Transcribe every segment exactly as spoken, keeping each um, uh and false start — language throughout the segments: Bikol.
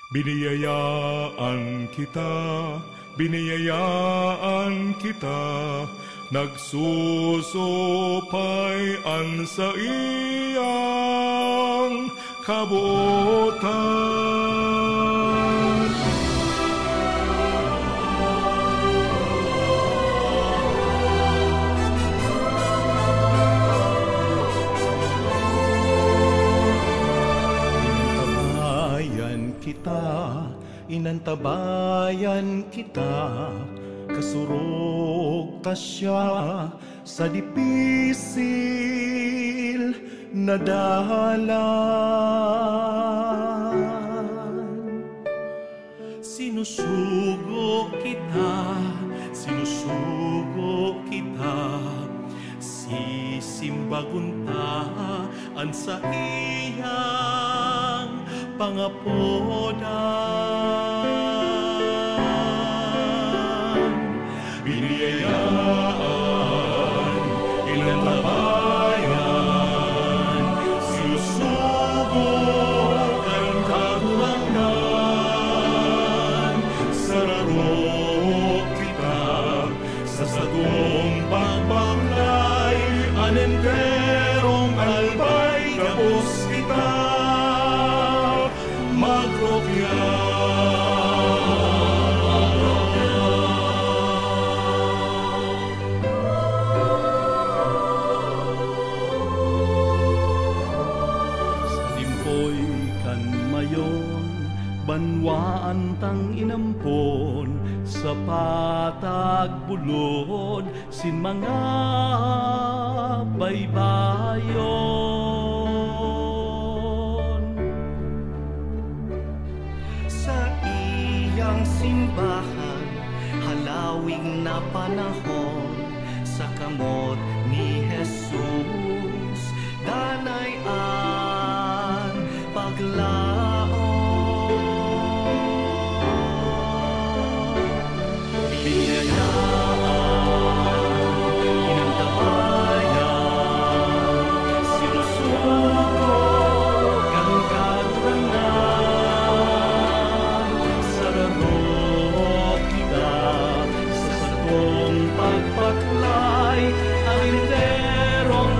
Biniyayaan kita, biniyayaan kita, nagsusupay an saiyang kabotan. Tabayan kita, inantabayan kita, kasurog ta siya sa dipisil na dalan. Sinusugo kita, sinusugo kita, sisimbagon ta an saiyang pangapodan. Biniyayaan, inantabayan, sinusugo kan Kagurangnan, sararo kita sa satong pagbaklay, an enterong albay gabos kita magrokya. Sa limpoy kan mayon, banwaan tang inampon sa patag bulod sin mga baybayon. Saiyang simbahan, halawig na panahon, sa kamot ni Jesus, danay an paglaom. Biniyayaan, inantabayan, sinusugo kan Kagurangnan, sararo kita sa satong pagbaklay, an enterong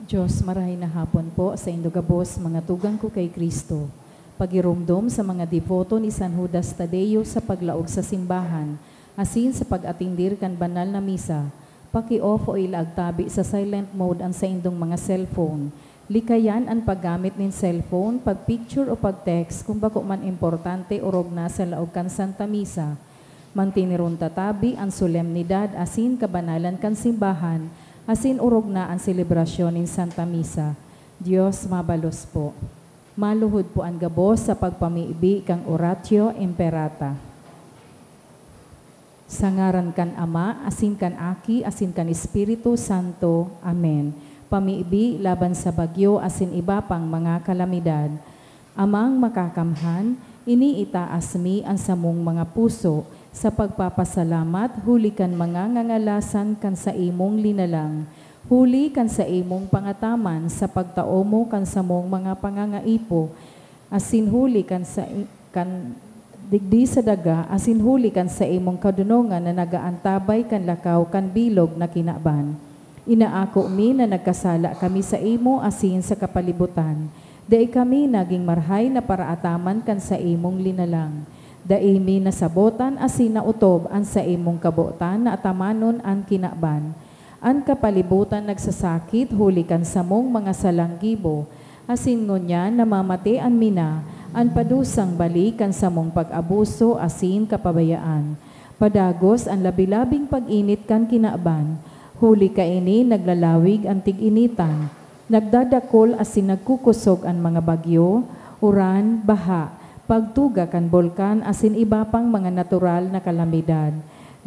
Diyos, marahay na hapon po sa indo gabos, mga tugang ko kay Cristo. Pagiromdom sa mga deboto ni San Judas Tadeo sa paglaog sa simbahan, asin sa pag-atindir kan banal na misa, paki-off o ilaag tabi sa silent mode an saindong mga cellphone. Likayan an paggamit nin cellphone, pag-picture o pag-text kung bako man importante orog na sa laog kan Santa Misa. Mantineron ta tabi an solemnidad asin kabanalan kan simbahan, asin orog na an selebrasyon nin Santa Misa. Dios mabalos po. Maluhod po an gabos sa pagpamibi kan Oratio Imperata. Sa ngaran kan Ama, asin kan Aki, asin kan Espiritu Santo. Amen. Pamibi laban sa bagyo asin iba pang mga kalamidad. Amang Makakamhan, iniitaas mi an samong mga puso sa pagpapasalamat huli kan mga ngangalasan kan saimong linalang, huli kan saimong pangataman sa pagtao mo kan samong mga pangangaipo, asin huli kan sa, kan digdi sa daga, asin huli kan saimong kadonongan na nagaantabay kan lakaw kan bilog na kinaban. Inaako mi na nagkasala kami saimo asin sa kapalibutan. Dai kami nagin marahay na paraataman kan saimong linalang. Dai mi nasabotan asin naotob an saimong kabotan na atamanon an kinaban. An kapalibutan nagsasakit huli kan samong mga salang gibo, asin ngunyan namamate an mina, an padusang bali kan samong pag-abuso asin kapabayaan. Padagos an labi-labing pag-init kan kinaban, huli kaini naglalawig an tig-initan, nagdadakol asin nagkukosog an mga bagyo, uran, baha, pagtuga kan bulkan asin iba pang mga natural na kalamidad.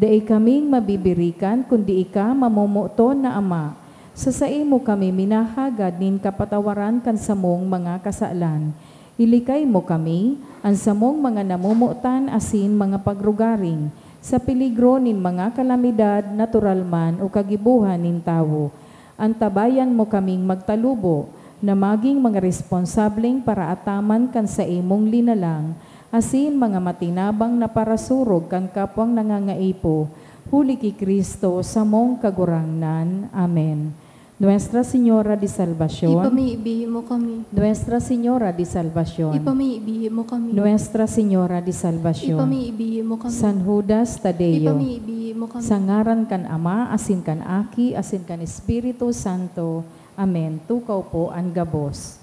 Dai kaming mabibirikan kun dai ka mamomoton na Ama. Sa saimo kami minahagad nin kapatawaran kan samong mga kasalan. Ilikay mo kami, an samong mga namomotan asin mga pagrugaring, sa peligro nin mga kalamidad, natural man o kagibohan nin tawo. Antabayan mo kaming magtalubo na magin mga responsableng paraataman kan saimong linalang, asin mga matinabang na parasurog kan kapwang nangangaipo, huli ki Cristo, samong Kagurangnan. Amen. Nuestra Señora de Salvacion. Ipamibi mo kami. Nuestra Señora de Salvacion. Ipamibi mo kami. Nuestra Señora de Salvacion. Ipamibi mo kami. San Judas Tadeo. Ipamibi mo kami. Sa ngaran kan Ama, asin kan Aki, asin kan Espiritu Santo. Amen. Tukaw po an gabos.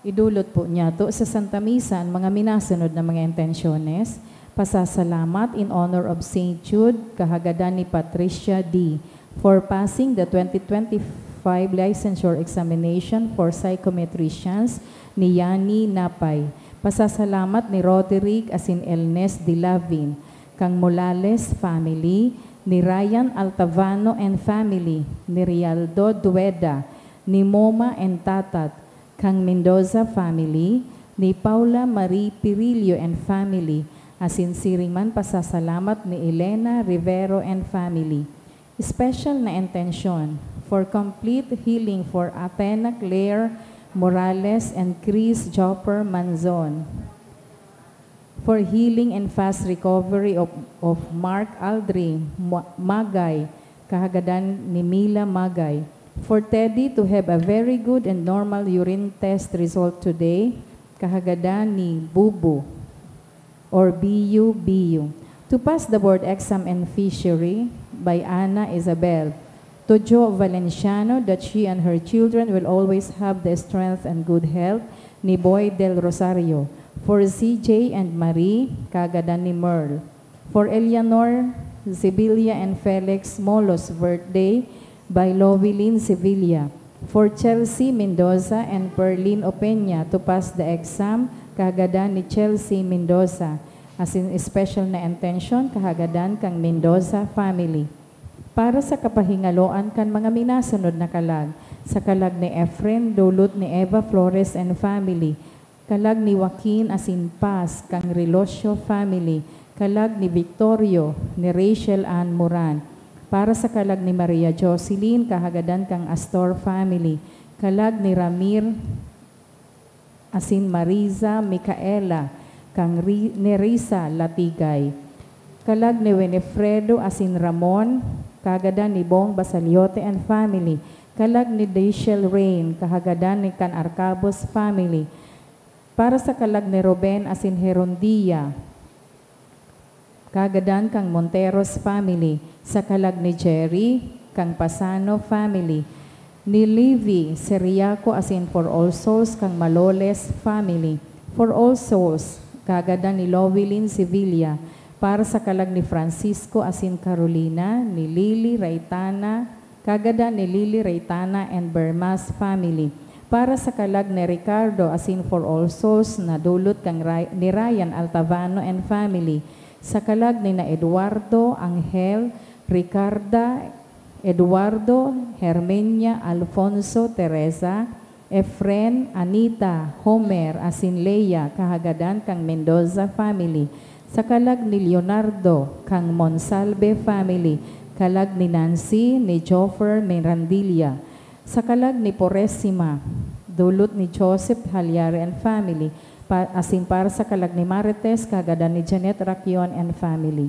Idulot po niyato sa Santa Misa an mga minasunod na mga intensyones. Pasasalamat in honor of Saint Jude, kahagadan ni Patricia D, for passing the twenty twenty-five licensure examination for psychometricians ni Yani Napay. Pasasalamat ni Roderick asin Elnes Dilavin, kan Molales family, ni Ryan Altavano and family, ni Rialdo Dueda, ni Moma and Tatat, kan Mendoza family, ni Paula Marie Pirillo and family, asin siring man pasasalamat ni Elena Rivero and family. Special na intensyon for complete healing for Athena Claire Morales and Chris Jopper Manzon. For healing and fast recovery of, of Mark Aldrin Ma-, Magay, kahagadan ni Mila Magay. For Teddy to have a very good and normal urine test result today, kahagadan ni Bubu or B U B U. To pass the board exam in fishery by Ana Isabel. To Jo Valenciano that she and her children will always have the strength and good health ni Boy Del Rosario. For C J and Marie, kahagadan ni Merl. For Eleanor Sevilla and Felix Molos birthday by Lowilyn Sevilla. For Chelsea Mendoza and Perlin Opeña to pass the exam, kahagadan ni Chelsea Mendoza. Asin special na intensyon, kahagadan kan Mendoza family. Para sa kapahingaloan kan mga minasunod na kalag, sa kalag ni Efren, dulot ni Eva Flores and family, kalag ni Joaquin asin Paz, kan Relosio family, kalag ni Victorio, ni Rachel Ann Moran, para sa kalag ni Maria Jocelyn, kahagadan kan Astor family, kalag ni Ramir, asin Mariza Micaela, kan Ri-, ni Risa Latigay. Kalag ni Winifredo asin Ramon, kagadan ni Bong Basaliote and family, kalag ni Dachel Rain, kahagadan ni kan Arcabos family, para sa kalag ni Ruben asin Herondia, kagadan kan Monteros family, sa kalag ni Jerry, kan Pasano family, ni Livy Seriaco asin For All Souls kan Maloles family, For All Souls, kagadan ni Lowilyn Sevilla, para sa kalag ni Francisco asin Carolina, ni Lily Raitana, kagadan ni Lily Reitana and Bermas family, para sa kalag ni Ricardo asin For All Souls na dulot kan Ry-, ni Ryan Altavano and family, sa kalag ni na Eduardo, Angel, Ricarda, Eduardo, Hermenia, Alfonso, Teresa, Efren, Anita, Homer, asin Lea, kahagadan kan Mendoza family, sa kalag ni Leonardo, kan Monsalve family, kalag ni Nancy, ni Joffer Mirandilla, sa kalag ni Puresima, dulot ni Joseph Halyari and family, pa-, asin para sa kalag ni Marites, kahagadan ni Janet Raquion and family.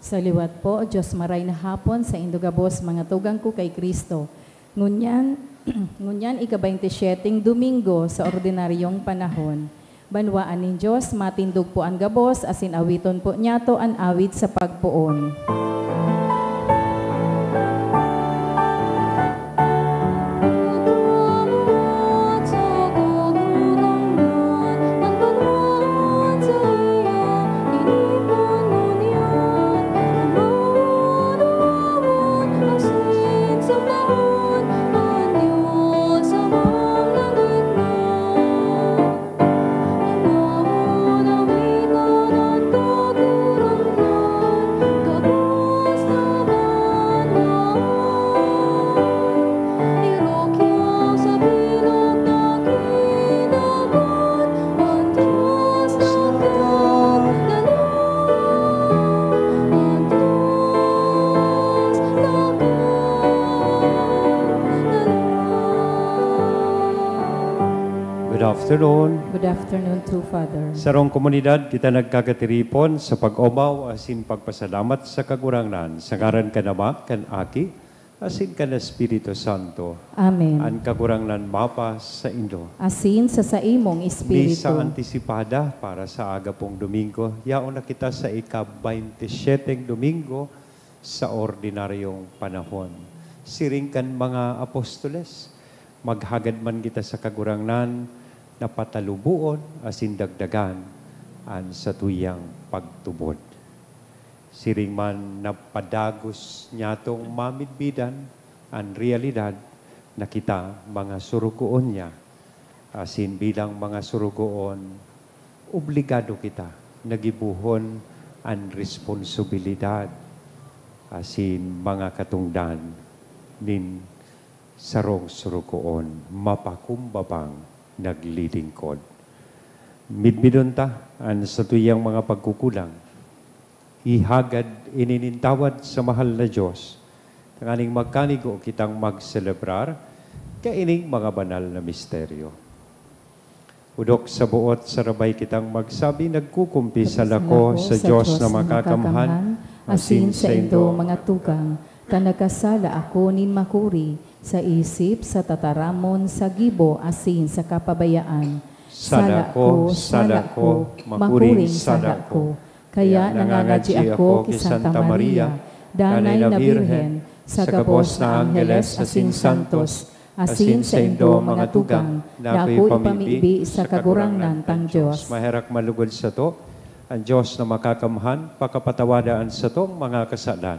Sa liwat po, Dios maray na hapon saindo gabos, mga tugang ko kay Cristo. Ngunyan, ngunyan ika-baynte syeteng Domingo sa ordinaryong panahon. Banwaan nin Dios, matindog po an gabos, asin awiton po niyato an awit sa pagpoon. Afternoon. Good afternoon too, Father. Sarong komunidad, kita nagkakatiripon sa pag-omaw asin pagpasalamat sa Kagurangnan, sa ngaran kan Ama, kan Aki, asin kan Espiritu Santo. Amen. An Kagurangnan mapa saindo. Asin sa saimong espiritu. Misa antisipada para sa aga pong Domingo. Yaon na kita sa ika-baynte siyeteng Domingo sa ordinaryong panahon. Siring kan mga apostoles, maghagad man kita sa Kagurangnan na pataluboon asin dagdagan an satuyang pagtubod. Siring man na padagos niyatong mamidbidan an realidad na kita mga surugoon niya, asin bilang mga surugoon, obligado kita na gibohon an responsibilidad asin mga katongdan nin sarong surugoon mapakumbabang naglilingkod. Midbidon ta an satuyang mga pagkukulang. Ihagad ini nin tawad sa mahal na Dios, tanganing magkanigo kitang magselebrar kaining mga banal na misteryo. Odok sa boot, sarabay kitang magsabi, "Nagkukumpisal ako sa Dios na makakamhan, asin saindo, mga tugang, ta nagkasala ako nin makuri, sa isip, sa tataramon, sa gibo, asin sa kapabayaan. Sala ko, sala ko, makuring sala ko." Kaya nangangadyi ako ki Santa Maria, danay na Birhen, sa gabos na angheles asin santos, asin saindo, mga tugang, na ako ipamibi sa Kagurangnan tang Dios. Maherak malugod sato, an Dios na makakamhan, pakapatawada an satong mga kasalan,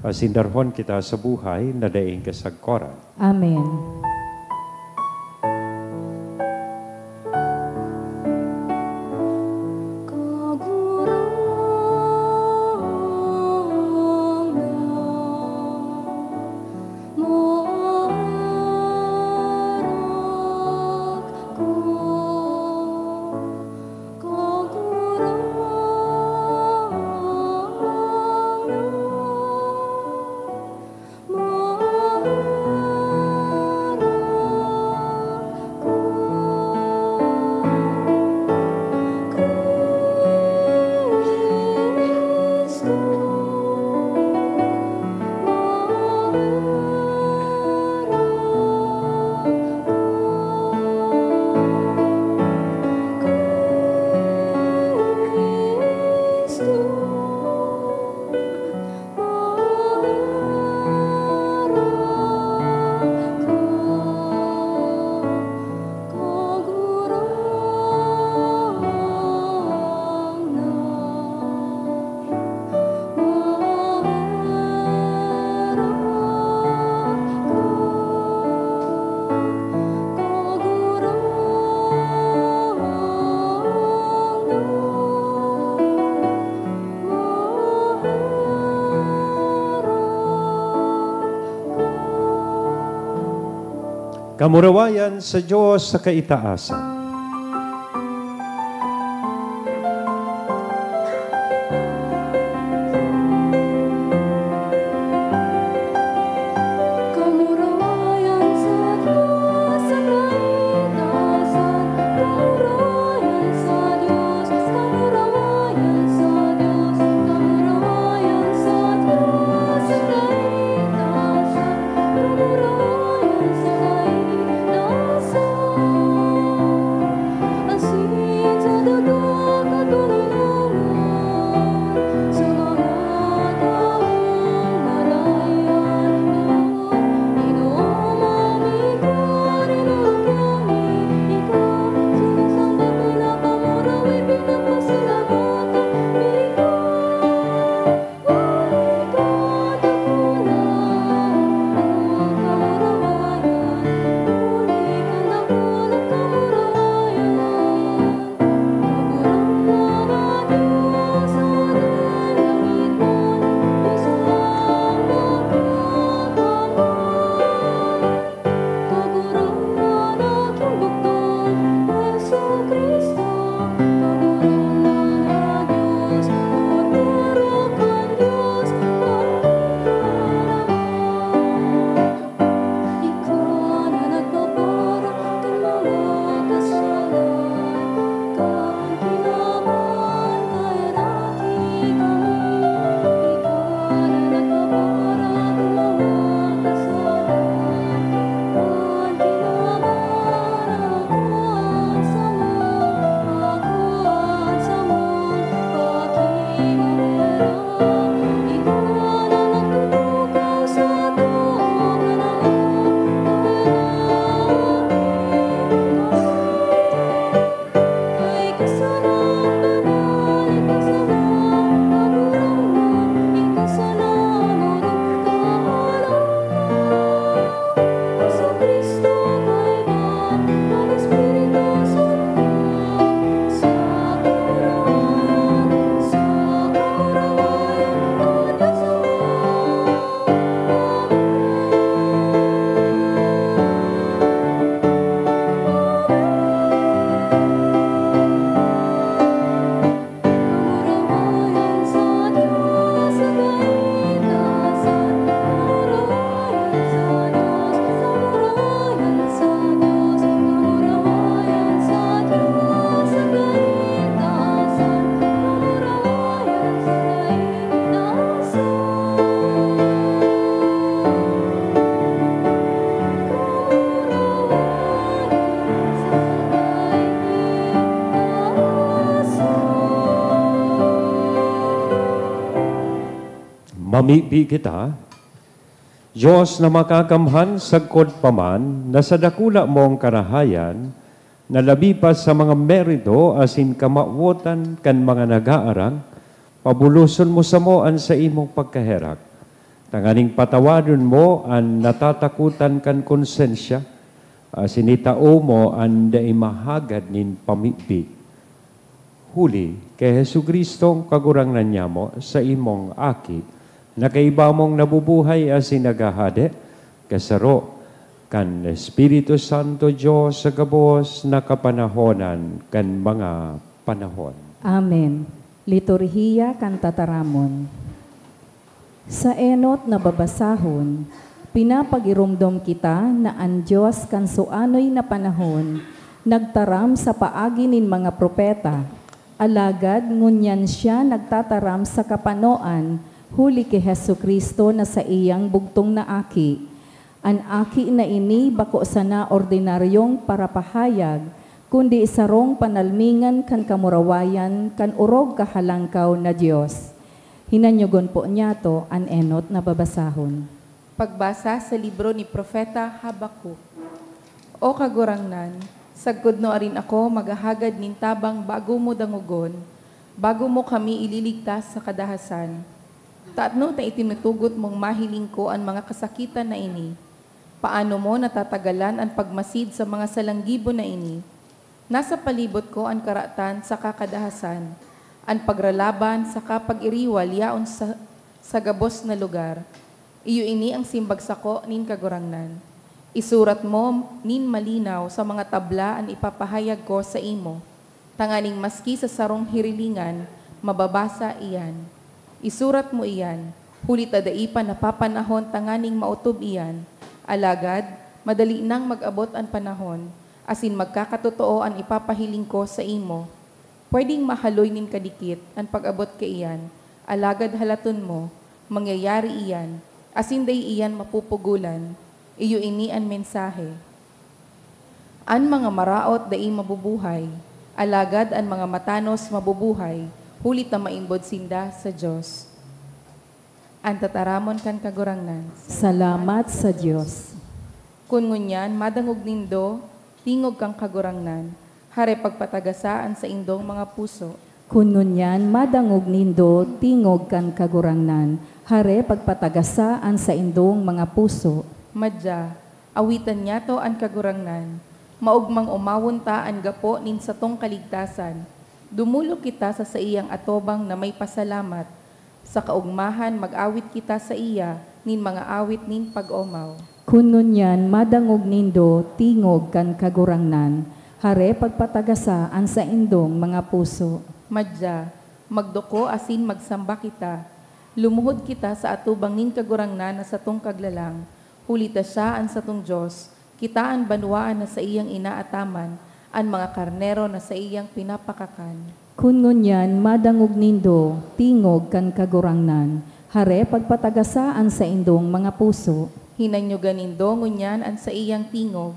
asin darhon kita sa buhay na daing kasagkoran. Amen. Kamurawayan sa Dios sa kaitaasan. Mibi kita, Dios na makakamhan, sagkod pa man na sa dakula mong karahayan, na labi pa sa mga merito asin kamawotan kan mga nag-aarang, pabuloson mo samo an saimong pagkaherak, tanganing patawadon mo an natatakotan kan konsensya, asin itao mo an dai mahagad nin pamibi. Huli ki Jesu-Cristong Kagurangnan nyamo, saimong Aki, na kaiba mong nabubuhay asin naghahade, kasaro kan Espiritu Santo, Dios sa gabos na kapanahonan kan mga panahon. Amen. Liturhiya kan Tataramon. Sa enot na babasahon, pinapagiromdom kita na an Dios kan suanoy na panahon nagtaram sa paagi nin mga propeta, alagad ngunyan siya nagtataram sa kapanoan huli ki Jesu-Cristo na saiyang bugtong na Aki. An Aki na ini bako sana ordinaryong parapahayag, kundi sarong panalmingan kan kamurawayan kan orog kahalangkaw na Dios. Hinanyogon po niyato an enot na babasahon. Pagbasa sa libro ni Propeta Habacuc. O Kagurangnan, sagkod nuarin ako maghahagad nin tabang bago mo dangogon, bago mo kami ililigtas sa kadahasan. Tatno ta itinutugot mong mahiling ko an mga kasakitan na ini. Paano mo natatagalan an pagmasid sa mga salanggibo na ini? Nasa palibot ko an karatan saka kadahasan, an pagralaban saka pag-iriwal yaon sa, sa gabos na lugar. Iyo ini an simbag sako nin Kagurangnan. Isurat mo nin malinaw sa mga tabla an ipapahayag ko saimo, tanganing maski sa sarong hirilingan, mababasa iyan. Isurat mo iyan, huli ta dai pa napapanahon tanganing maotob iyan. Alagad, madali nang mag-abot an panahon, asin magkakatotoo an ipapahiling ko saimo. Pwedeng mahaloy nin kadikit an pag-abot kaiyan, alagad halaton mo, mangyayari iyan, asin dai iyan mapupugolan. Iyo ini an mensahe. An mga maraot dai mabubuhay, alagad an mga matanos mabubuhay, huli ta maimbod sinda sa Dios. An tataramon kan Kagurangnan. Salamat sa Dios. Kun ngunyan madangog nindo, tingog kan Kagurangnan, hare pagpatagasa an saindong mga puso. Kun ngunyan madangog nindo, tingog kan Kagurangnan, hare pagpatagasa an saindong mga puso. Madya, awitan niyato an Kagurangnan. Maogmang omawon ta an gapo nin satong kaligtasan. Dumolok kita sa saiyang atubang na may pasalamat. Sa kaogmahan, mag-awit kita saiya nin mga awit nin pag-omaw. Kun ngunyan madangog nindo, tingog kan Kagurangnan, hare pagpatagasa an saindong mga puso. Madya, magduko asin magsamba kita. Lumuhod kita sa atubang nin Kagurangnan na satong Kaglalang, huli ta siya an satong Dios, kita an banwaan na saiyang inaataman, an mga karnero na saiyang pinapakakan. Kun ngunyan madangog nindo, tingog kan Kagurangnan, hare pagpatagasa an saindong mga puso. Hinanyogan nindo ngunyan an saiyang tingog,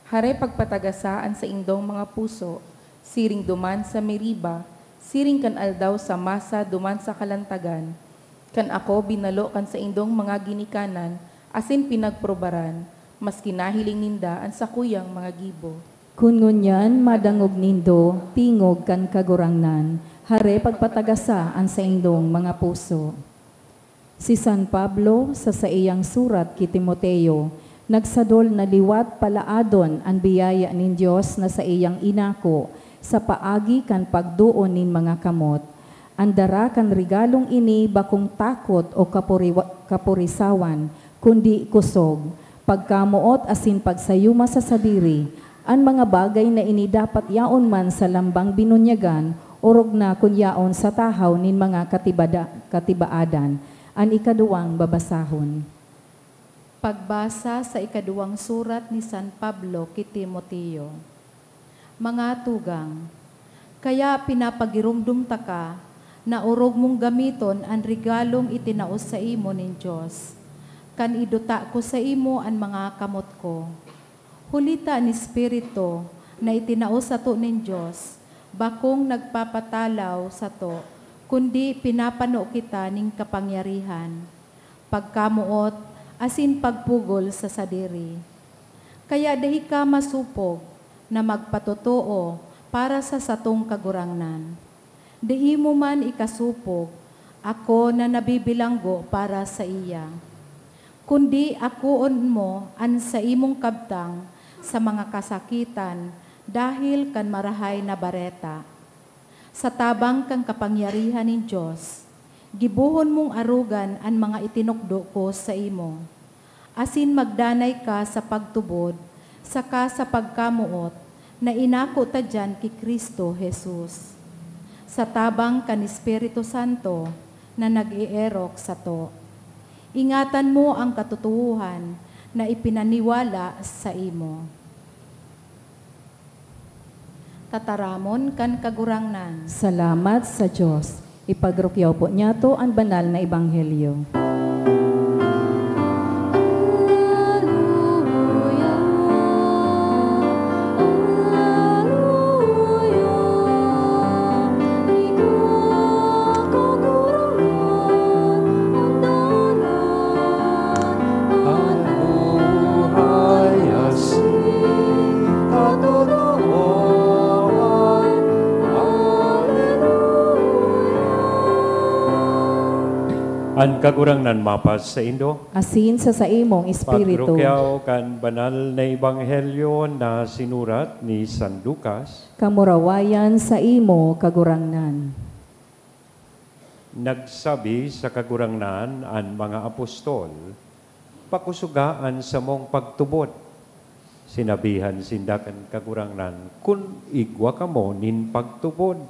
hare pagpatagasa an saindong mga puso, siring duman sa Meriba, siring kan aldaw sa Masa duman sa kalantagan, kan ako binalo kan saindong mga ginikanan asin pinagprobaran, maski nahiling ninda an sakuyang mga gibo. Kun ngunyan madangog nindo, tingog kan Kagurangnan, hare pagpatagasa an saindong mga puso. Si San Pablo, sa saiyang surat ki Timoteo, nagsadol na liwat palaadon an biyaya nin Dios na saiyang inako sa paagi kan pagdoon nin mga kamot. An dara kan regalong ini bakong takot o kapuriwa-, kapurisawan, kundi kosog, pagkamoot asin pagsayuma sa sadiri. An mga bagay na ini dapat yaon man sa lambang binunyagan, orog na kun yaon sa tahaw nin mga katibada-, katibaadan. An ikaduwang babasahon. Pagbasa sa ikaduwang surat ni San Pablo ki Timoteo. Mga tugang, kaya pinapagiromdom taka na orog mong gamiton an regalong itinao saimo nin Dios, kan iduta ko saimo an mga kamot ko. Huli ta an Espiritu na itinao sato nin Dios bakong nagpapatalaw sato, kundi pinapano kita nin kapangyarihan. pagkamoot, asin pagpugol sa sadiri. Kaya dai ka masopog na magpatotoo para sa satong Kagurangnan. Dai mo man ikasopog ako na nabibilanggo para saiya, kundi akoon mo an saimong kabtang sa mga kasakitan dahel kan Marahay na Bareta. Sa tabang kan kapangyarihan nin Dios, gibohon mong arogan an mga itinukdo ko saimo, asin magdanay ka sa pagtubod saka sa pagkamoot na inako ta diyan ki Cristo Jesus, sa tabang kan Espiritu Santo na nag-eerok sato. Ingatan mo an katotoohan na ipinaniwala saimo. Tataramon kan Kagurangnan. Salamat sa Dios. Ipagrukyaw po niyato an banal na ebanghelyo. An buhay asin katotoohan. Aleluya. An Kagurangnan mapasaindo. Asin sa saimong espiritu. Pagrukyaw kan banal na ebanghelyo na sinurat ni San Lucas. Kamurawayan saimo, Kagurangnan. Nagsabi sa Kagurangnan an mga apostol, "Pakusoga an samong pagtubod." Sinabihan sinda kan Kagurangnan, "Kun igwa kamo nin pagtubod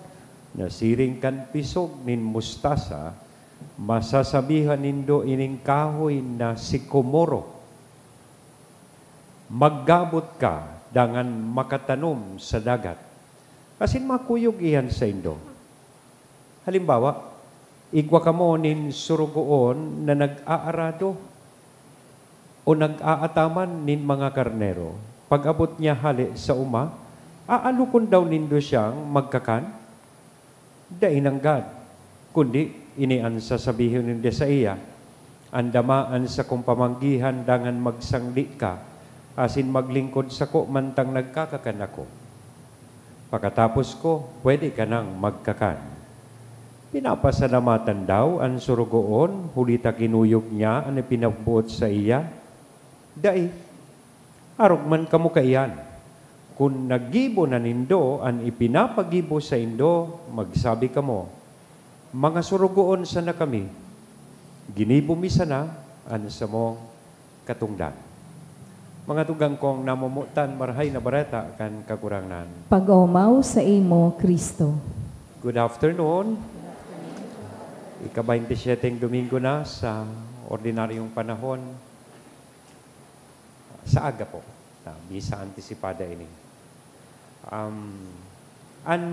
na siring kan pisog nin mustasa, masasabihan nindo ining kahoy na sikomoro, 'Maggabot ka dangan makatanom sa dagat,' asin makuyog iyan saindo. Halimbawa, igwa kamo nin sorogoon na nag-aarado o nag-aataman nin mga karnero. Pag-abot niya hale sa oma, aalokon daw nindo siyang magkakan? Dai nanggad, kundi ini an sasabihon ninda saiya, 'Andama an sakong pamanggihan dangan magsangdi ka asin maglingkod sako mantang nagkakakan ako. Pakatapos ko, pwede ka nang magkakan.' Pinapasalamatan daw an sorogoon huli ta kinuyog niya an ipinagboot saiya? Dai. Arog man kamo kaiyan. Kun nagibo na nindo an ipinapagibo saindo, magsabi kamo, 'Mga sorogoon sana kami. Ginibo mi sana an samong katongdan.'" Mga tugang kong namomotan, Marahay na Bareta kan Kagurangnan. Pag-omaw saimo, Cristo. Good afternoon. Ika-baynte siyete Domingo na sa ordinaryong panahon. Sa aga po, na misa antisipada ini. Um, an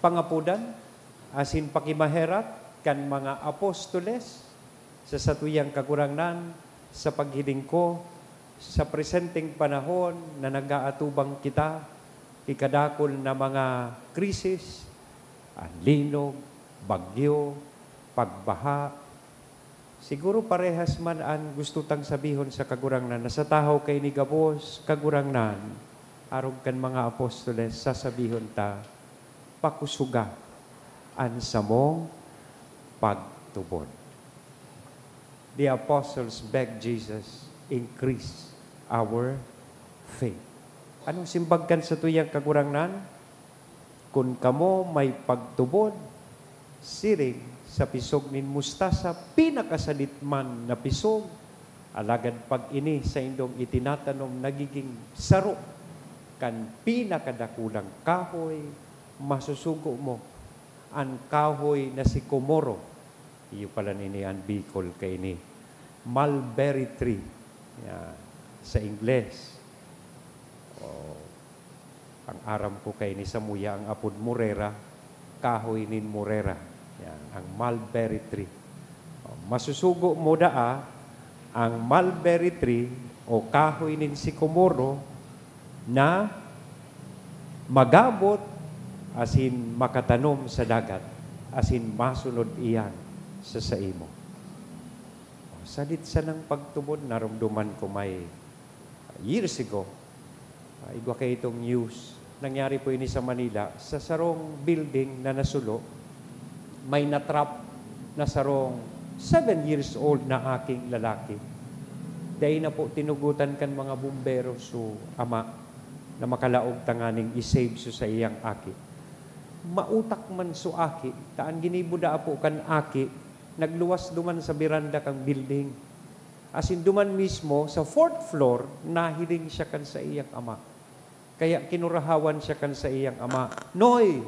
pangapodan asin pakimaherak kan mga apostoles sa satuyang Kagurangnan, sa paghiling ko, sa presenteng panahon na nag-aatubang kita ki kadakul na mga krisis, an linog, bagyo, pagbaha, siguro parehas man an gusto tang sabihon sa Kagurangnan na sa tahaw kaini gabos, Kagurangnan, arog kan mga apostoles, sasabihon ta, "Pakusoga an samong pagtubod." The apostles begged Jesus, "Increase our faith." Anong simbag kan satuyang Kagurangnan? Kun kamo may pagtubod, siring sa pisog nin mustasa, pinakasadit man na pisog, alagad pag ini saindong itinatanom nagiging saro kan pinakadakulang kahoy, masusugo mo an kahoy na sikomoro. Iyo pala nini an Bicol kaini. Mulberry tree. Yan. Sa Ingles. O, ang aram ko kaini samuya, ang apod morera, kahoy nin morera. Yan, ang mulberry tree. O, masusugo mo daa ang mulberry tree o kahoy nin sikomoro na magabot asin makatanom sa dagat, asin masunod iyan sa saimo. Sadit sanang pagtubod, narumduman ko may years ago, ah, igwa kaitong news. Nangyari po ini sa Manila, sa sarong building na nasulo, may natrap na sarong seven years old na aking lalaki. Dai na po tinugutan kan mga bumbero so ama na makalaog tanganing i-save so sa iyang aki. Mautak man so aki, ta an ginibo daa po kan aki, nagluwas duman sa beranda kan building. Asin duman mismo, sa fourth floor, nahiling siya kan sa iyang ama. Kaya kinurahawan siya kan sa iyang ama, "Noy,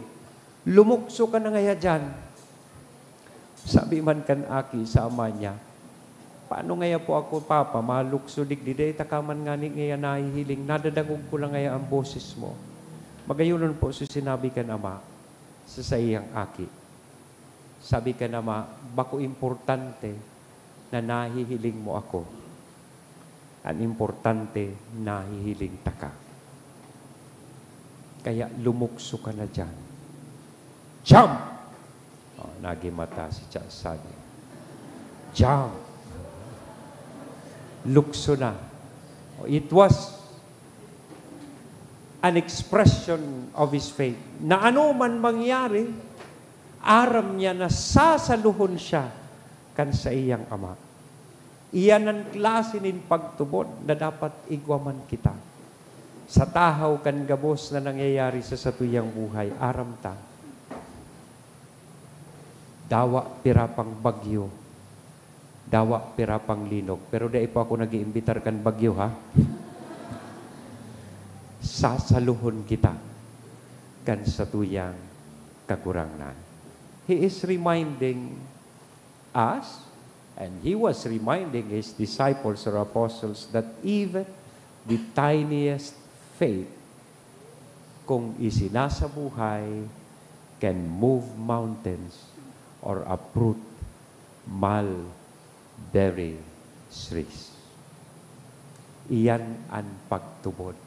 lumukso ka na ngaya diyan." Sabi man kan aki sa ama niya, "Paano ngaya po ako, Papa, malukso digdi? Dai ta ka man ngani ngaya nahihiling, nadadangog ko lang ngaya an boses mo." Magayonon po so sinabi kan ama sa saiyang aki. Sabi kan ama, "Bako importante na nahihiling mo ako. An importante, nahihiling taka. Kaya lumukso ka na diyan. Jump!" Oh, nagimata si Cha-, Sally. "Jump!" Lukso na. Oh, it was an expression of his faith. Na ano man mangyari, aram niya na sasaluhon siya kan saiyang ama. Iyan an klase nin pagtubod na dapat igwa man kita. Sa tahaw kan gabos na nangyayari sa satuyang buhay, aram ta, dawa pira pang bagyo, dawa pira pang linog. Pero dai po ako nag-iimbitar kan bagyo, ha? Sasaluhon kita kan satuyang Kagurangnan. He is reminding us, and he was reminding his disciples or apostles that even the tiniest faith, kung isinasabuhay, can move mountains or uproot mulberry trees. Iyan an pagtubod,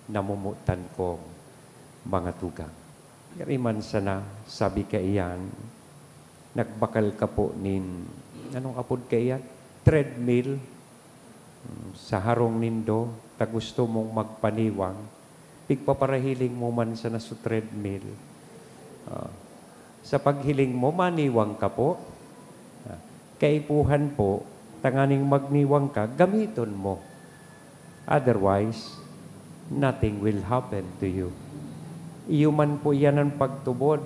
namomotan kong mga tugang. Gari man sana, sabi kaiyan, nagbakal ka po nin, anong apod kaiyan? Treadmill. Hmm, sa harong nindo, ta gusto mong magpaniwang, pigpaparahiling mo man sana sa treadmill. Ah, sa paghiling mo, maniwang ka po. Ah, kaipuhan po, tanganing magniwang ka, gamiton mo. Otherwise, nothing will happen to you. Iyo man po iyan an pagtubod.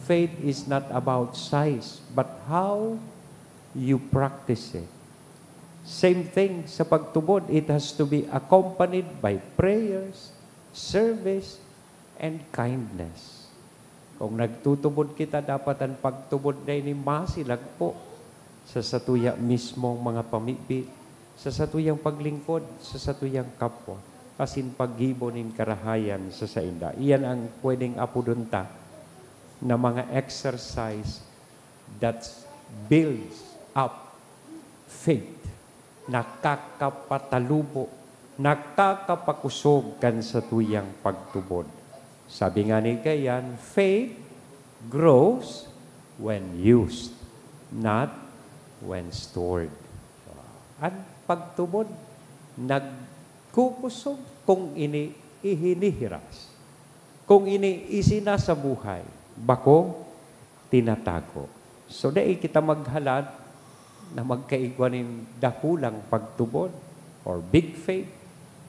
Faith is not about size, but how you practice it. Same thing sa pagtubod, it has to be accompanied by prayers, service, and kindness. Kung nagtutubod kita, dapat an pagtubod na ini masilag po sa satuya mismong mga pamibi, sa satuyang paglingkod sa satuyang kapwa, asin paggibo nin karahayan sa sainda. Iyan ang pwedeng apodon ta na mga exercise that builds up faith, nakakapatalubo, nakakapakosog kan satuyang pagtubod. Sabi ngani kaiyan, "Faith grows when used, not when stored." An pagtubod, nagkukosog kung ini ihinihiras, kung ini isinasabuhay, bako tinatago. So, dai kita maghalad na magkaigwa nin dakulang pagtubod or big faith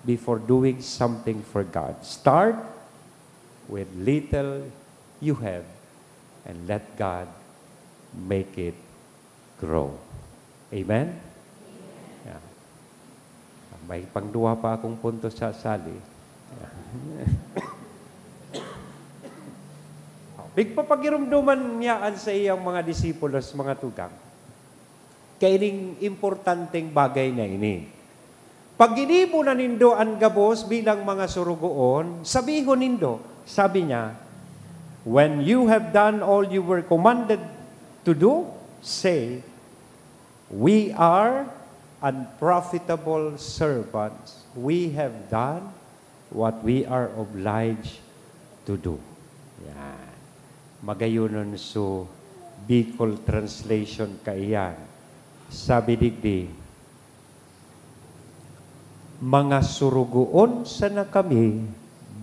before doing something for God. Start with little you have and let God make it grow. Amen? Yeah. May pangduwa pa akong punto sa sali. Pigpapagirumdoman niya an saiyang mga disipulos, mga tugang, kaining importanteng bagay na ini. Pag ginibo na nindo an gabos bilang mga sorogoon, sabihon nindo, sabi niya, "When you have done all you were commanded to do, say, 'We are unprofitable servants. We have done what we are obliged to do.'" Yan. Magayonon so Bicol translation kaiyan. Sabi digdi, "Mga surugoon sana kami,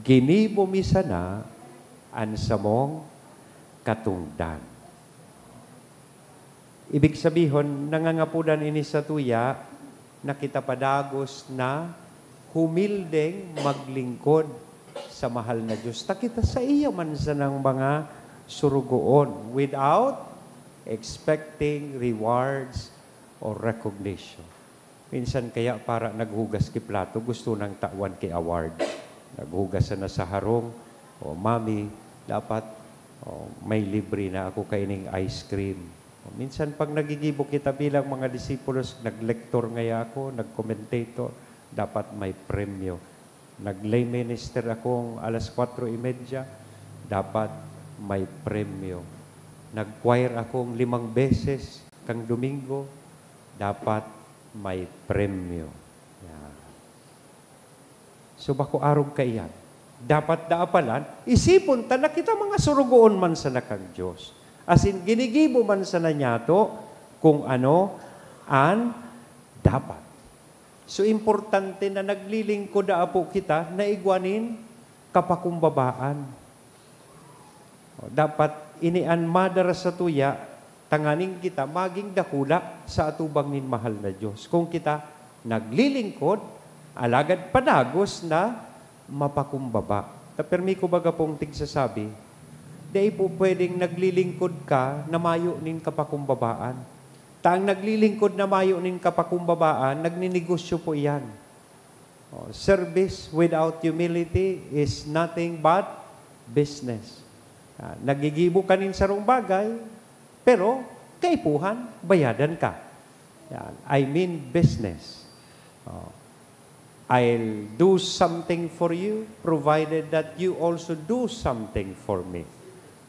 ginibo mi sana an samong katongdan." Ibig sabihon, nangangapodan ini satuya na kita padagos na humildeng maglingkod sa mahal na Diyos. Ta kita saiya man sanang mga surugoon without expecting rewards or recognition. Minsan kaya para naghugas ki plato, gusto nang tawan ki award. Naghugas sana sa harong, "O, Mami, dapat, o, may libre na ako kaining ice cream." O, minsan pag nagigibo kita bilang mga disipulos, naglektor ngaya ako, nag-commentator, dapat may premyo. Nag-lay minister akong alas kwatro y media, dapat may premyo. Nag-choir akong limang beses kang Domingo, dapat may premyo. Yan. So, bako arog kaiyan. Dapat daapalan, isipon ta na kita mga surugoon man sana kan Diyos. Asin ginigibo man sana niyato kung ano an dapat. So, importante na naglilingkod na apo kita na igwa nin kapakumbabaan. O, dapat ini an madara satuya, tanganing kita magin dakula sa atubang nin mahal na Diyos. Kung kita naglilingkod, alagad padagos na mapakumbaba. Ta permi ko baga pong tigsasabi, dai po pwedeng naglilingkod ka na mayo nin kapakumbabaan. Ta ang naglilingkod na mayo nin kapakumbabaan, nagninegosyo po iyan. Oh, service without humility is nothing but business. Ah, nagigibo ka nin sarong bagay, pero kaipuhan, bayadan ka. Yan. I mean business. Oh. "I'll do something for you, provided that you also do something for me."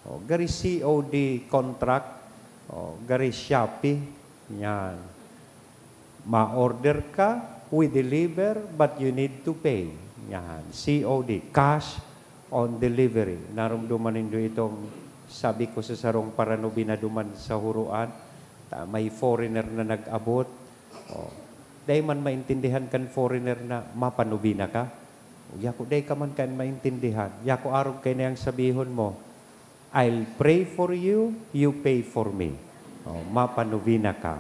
Oh, gari C O D contract, oh, gari Shopee, yan. Ma-order ka, we deliver, but you need to pay. Yan, C O D, cash on delivery. Naromdoman nindo itong sabi ko sa sarong paranubi na duman sa Huroan, ta may foreigner na nag-abot. Oh, dai man maintindihan kan foreigner na mapanubi na ka. Uya ko, dai ka man kan maintindihan. Yako arog kay na yang sabihon mo, "I'll pray for you, you pay for me." Oh, mapanubi na ka.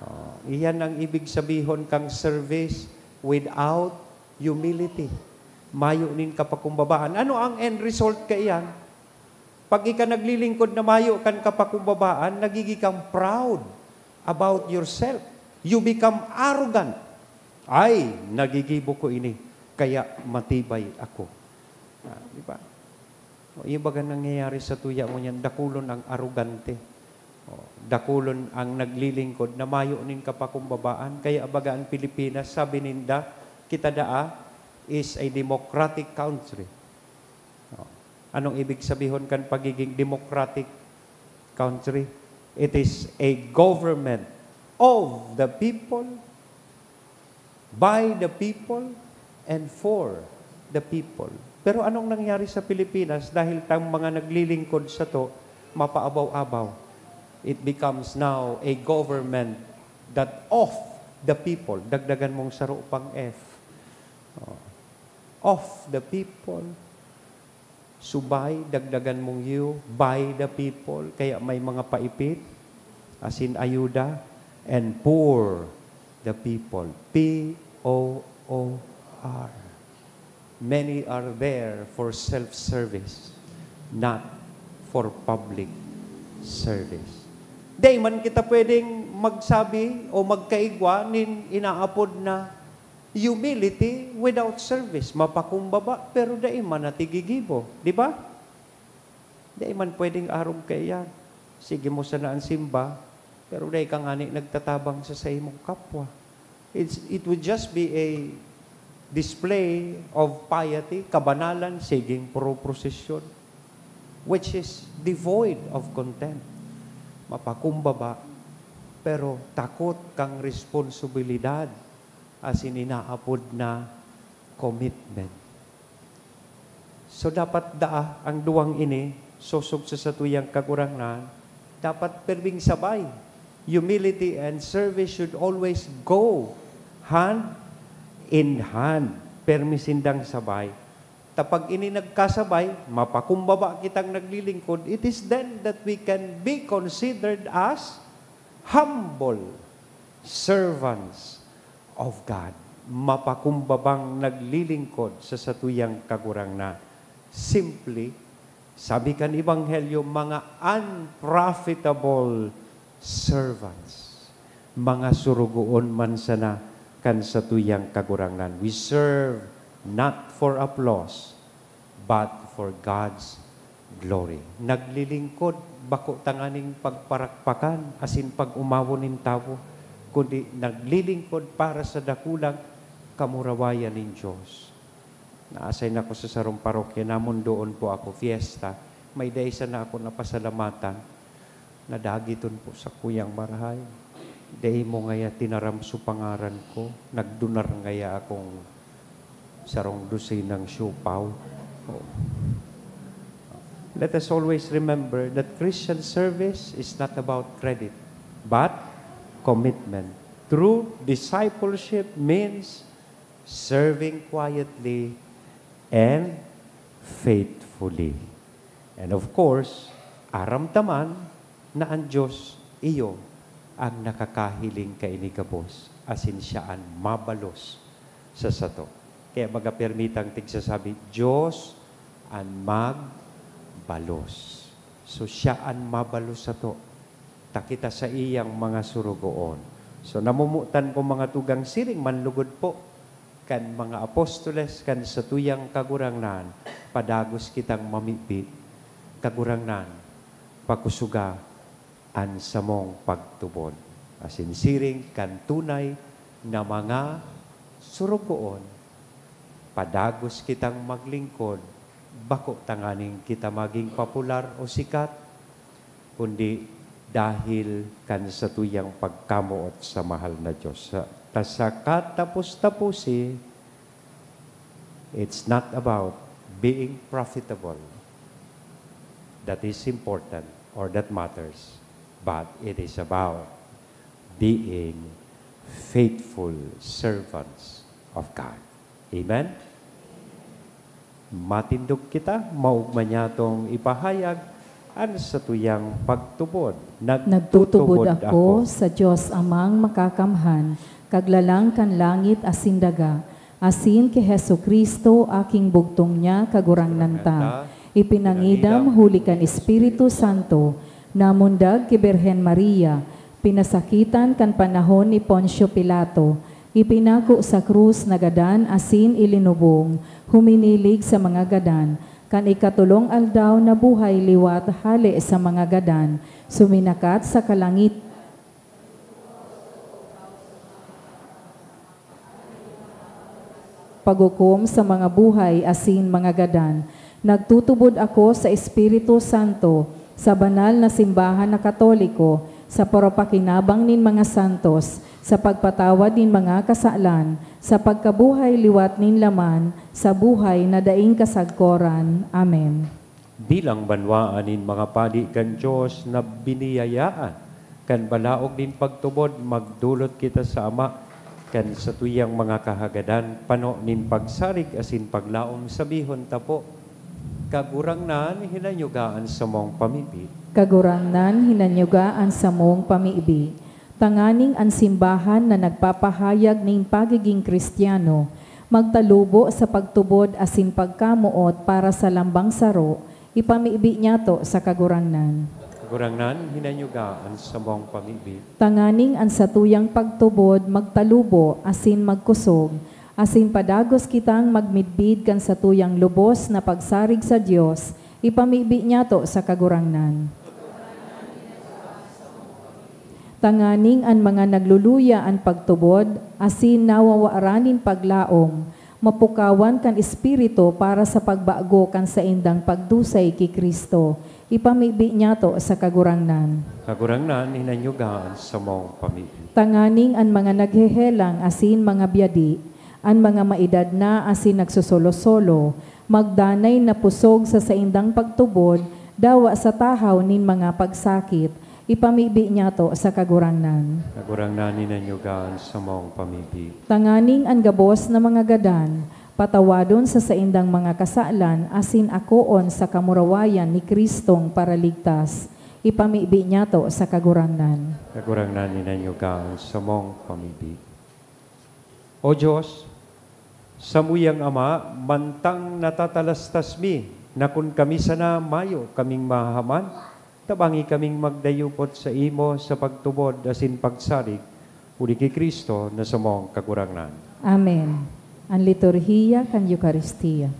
Oh, iyan ang ibig sabihon kang service without humility. Mayo nin kapakumbabaan. Ano ang end result kaiyan? Pag ika naglilingkod na mayo kan kapakumbabaan, nagiging kang proud about yourself. You become arrogant. "Ay, nagigibo ko ini, kaya matibay ako." Ah, di ba? O, iyo baga nangyayari satuya ngunyan, dakulon ang arogante. O, dakulon ang naglilingkod na mayo nin kapakumbabaan. Kaya baga an Pilipinas, sabi ninda, kita daa is a democratic country. O, anong ibig sabihon kan pagiging democratic country? It is a government of the people, by the people, and for the people. Pero anong nangyari sa Pilipinas dahil tang mga naglilingkod sato, mapaabaw-abaw? It becomes now a government that of the people. Dagdagan mong saro pang F. Oh. Of the people. Subay, dagdagan mong U, by the people, kaya may mga paipit, asin ayuda, and poor the people. P O O R. Many are there for self-service, not for public service. Dai man kita pwedeng magsabi o magkaigwa nin inaapod na humility without service. Mapakumbaba, pero dai man natigigibo. Di ba? Dai man pwedeng arog kaiyan. Sige mo sana an simba, pero dai ka ngani nagtatabang sa saimong kapwa. It's, it would just be a display of piety, kabanalan, siging puro prosesyon, which is devoid of contempt. Mapakumbaba, pero takot kang responsibilidad asin inaapod na commitment. So, dapat daa ang duwang ini sosog sa satuyang Kagurangnan, Dapat perming sabay. Humility and service should always go hand in hand. Permi sindang sabay. Ta pag ini nagkasabay, mapakumbaba kitang naglilingkod, it is then that we can be considered as humble servants of God. Mapakumbabang naglilingkod sa satuyang Kagurangnan. Simply, sabi kan Ebanghelyo, mga unprofitable servants. Mga surugoon man sana kan satuyang Kagurangnan. We serve not for applause, but for God's glory. Naglilingkod, bako tanganing pagparakpakan asin pag-omawon nin tawo, kundi naglilingkod para sa dakulang kamurawayan nin Dios. Naasay na ako sa sarong parokya, namundoon po ako, fiesta. May dai sana ako napasalamatan. Nadagiton po sakuyang marahay. Dai mo ngaya tinaram so pangaran ko. Nagdunar ngaya akong sarong dosenang siopaw. Oh. Let us always remember that Christian service is not about credit, but commitment. True discipleship means serving quietly and faithfully. And of course, aram ta man na an Dios iyo an nakakahiling kaini gabos, asin siya an mabalos sa sato. Kaya magapirmi tang tigsasabi, "Dios an magbalos." So, siya an mabalos sato. Ta kita saiyang mga surugoon. So, namomotan ko, mga tugang, siring man lugod po kan mga apostoles kan satuyang Kagurangnan, padagos kitang mamibi, "Kagurangnan, pakusoga an samong pagtubod." Asin siring kan tunay na mga surugoon, padagos kitang maglingkod, bako tanganing kita maging popular o sikat, kundi dahil kan satuyang pagkamoot sa mahal na Dios. Sa, ta sa katapos-taposi, it's not about being profitable that is important or that matters, but it is about being faithful servants of God. Amen? Matindog kita, maogma niyatong ipahayag an satuyang pagtubod. Nagtutubod ako sa Dios Amang Makakamhan, Kaglalang kan langit asin daga, asin ki Jesu-Cristo, aking bugtong niya, Kagurangnan ta, ipinangidam huli kan Espiritu Santo, namundag ki Birhen Maria, pinasakitan kan panahon ni Poncio Pilato, ipinako sa krus, nagadan asin ilinubong, huminilig sa mga gadan, kan ikatolong aldaw nabuhay liwat hale sa mga gadan, suminakat sa kalangitan, paghukom sa mga buhay asin mga gadan. Nagtutubod ako sa Espiritu Santo, sa banal na simbahan na Katoliko, sa parapakinabang nin mga santos, sa pagpatawad nin mga kasalan, sa pagkabuhay liwat nin laman, sa buhay na daing kasagkoran. Amen. Bilang banwaan nin mga padi kan Dios na biniyayaan kan balaog nin pagtubod, magdolot kita sa Ama kan satuyang mga kahagadan, pano nin pagsarig asin paglaom. Sabihon ta po, "Kagurangnan, hinanyuga an samong pamibi." Kagurangnan, hinanyuga an samong pamibi. Tanganing an simbahan na nagpapahayag nin pagiging Kristiyano magtalubo sa pagtubod asin pagkamoot para sa lambang saro, ipamibi niyato sa Kagurangnan. Kagurangnan, hinanyuga an samong pamibi. Tanganing an satuyang pagtubod magtalubo asin magkosog, asin padagos kitang magmidbid kan satuyang lubos na pagsarig sa Dios, ipamibi niyato sa Kagurangnan. Tanganing an mga nagluluya an pagtubod asin nawawaran nin paglaom, mapukawan kan Espiritu para sa pagbago kan saindang pagdusay ki Cristo, ipamibi niyato sa Kagurangnan. Kagurangnan, hinanyuga an samong pamibi. Tanganing an mga naghehelang asin mga byadi, an mga maedad na asin nagsosolo-solo, magdanay na pusog sa saindang pagtubod, dawa sa tahaw nin mga pagsakit, Ipamibi niyato sa Kagurangnan. Kagurangnan, hinanyuga an samong pamibi. Tanganing an gabos na mga gadan, patawadon sa saindang mga kasalan asin akoon sa kamurawayan ni Cristong Paraligtas. Ipamibi niyato sa Kagurangnan. Kagurangnan, hinanyuga an samong pamibi. O Dios, samuyang Ama, mantang natatalastas mi na kun kami sana mayo kaming mahahaman, tabangi kaming magdayupot saimo sa pagtubod asin pagsarig, huli ki Cristo na samong Kagurangnan. Amen. An liturhiya kan Eukaristia.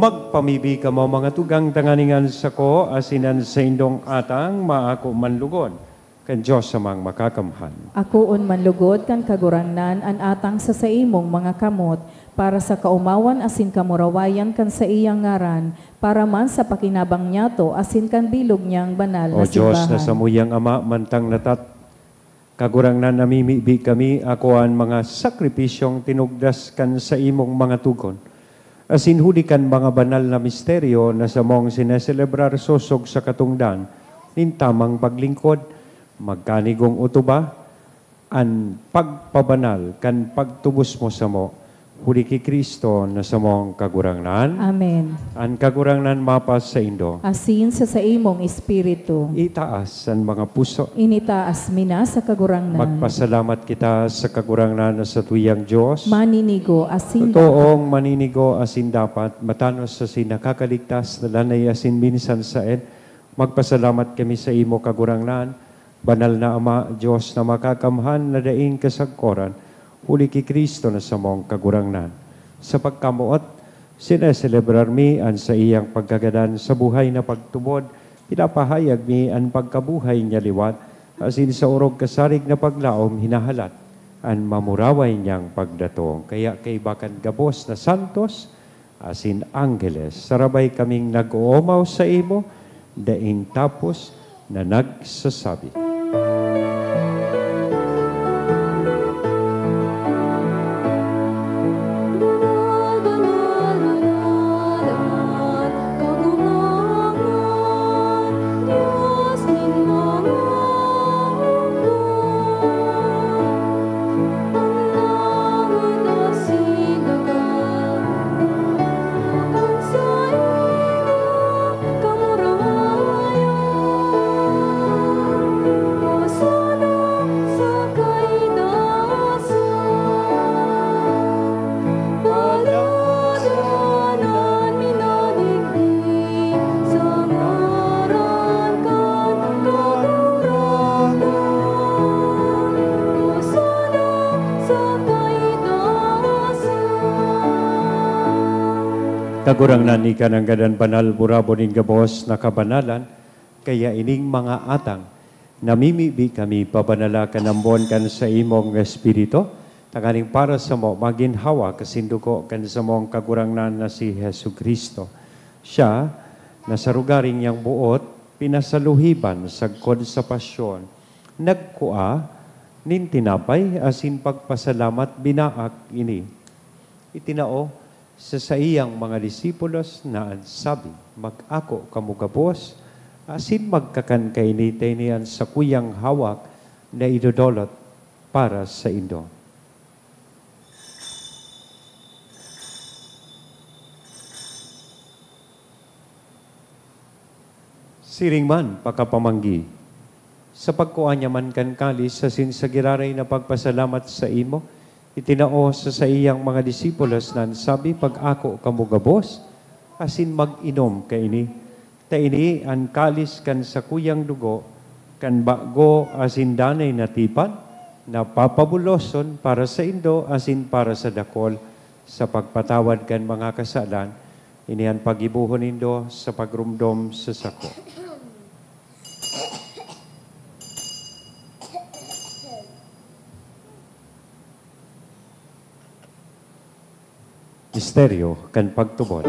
Magpamibi kamo, mga tugang, tanganing an sako asin an saindong atang maako man lugod kan Dios Amang Makakamhan. Akoon man lugod kan Kagurangnan an atang sa saimong mga kamot, para sa kaomawan asin kamurawayan kan saiyang ngaran, para man sa pakinabang niyato asin kan bilog niyang banal na O Dios na simbahan. Samuyang Ama, mantang natat-, Kagurangnan, namimibi kami, akoa an mga sakripisyong tinugdas kan saimong mga tugon, asin huli kan mga banal na misteryo na samong sineselebrar sosog sa katongdan nin tamang paglingkod, magkanigong otoba an pagpabanal kan pagtubos mo samo, huli ki Cristo na samong Kagurangnan. Amen. An Kagurangnan mapasaindo. Asin sa saimong espiritu. Itaas an mga puso. Initaas mi na sa Kagurangnan. Magpasalamat kita sa Kagurangnan na satuyang Dios. Maninigo asin dapat. Totoong maninigo asin dapat, matanos asin nakakaligtas na lanay asin minsan saen. Magpasalamat kami sa imo, Kagurangnan, Banal na Ama, Dios na makakamhan na daing kasagkoran, huli ki Cristo na samong Kagurangnan. Sa pagkamoot, sineselebrar mi an saiyang pagkagadan sa buhay na pagtubod, pinapahayag mi an pagkabuhay niya liwat, asin sa orog kasarig na paglaom hinahalat an mamuraway niyang pagdatong. Kaya kaiba kan gabos na santos, asin angheles, sarabay kaming nag-oomaw saimo, daing tapos na nagsasabi, Kagurangnan, ika nanggad an banal, burabon nin gabos na kabanalan, kaya ining mga atang, namimibi kami pabanala kan ambon kan saimong Espiritu, tanganing para samo magin hawak asin dugo kan samong Kagurangnan na si Jesu-Cristo. Siya, na sa rugaring niyang boot, pinasaluhiban sagkod sa pasyon, nagkua nin tinapay asin pagpasalamat, binaak ini, itinao sa saiyang mga disipulos na an sabi, "Mag-ako kamo gabos Asin magkakan kaini ta ini an sakuyang hawak na idodolot para saindo. Siring man, pakapamanggi, sa pagkua niya man kan kalis asin sa giraray na pagpasalamat saimo, itinao sa saiyang mga disipulos na an sabi, "Pag-ako kamo gabos, asin mag-inom kaini. Ta ini an kalis kan sakuyang dugo kan bago asin danay na tipan, na papabuloson para saindo asin para sa dakol sa pagpatawad kan mga kasalan. Ini an paggibohon nindo sa pagromdom sa sako." Misteryo kan pagtubod.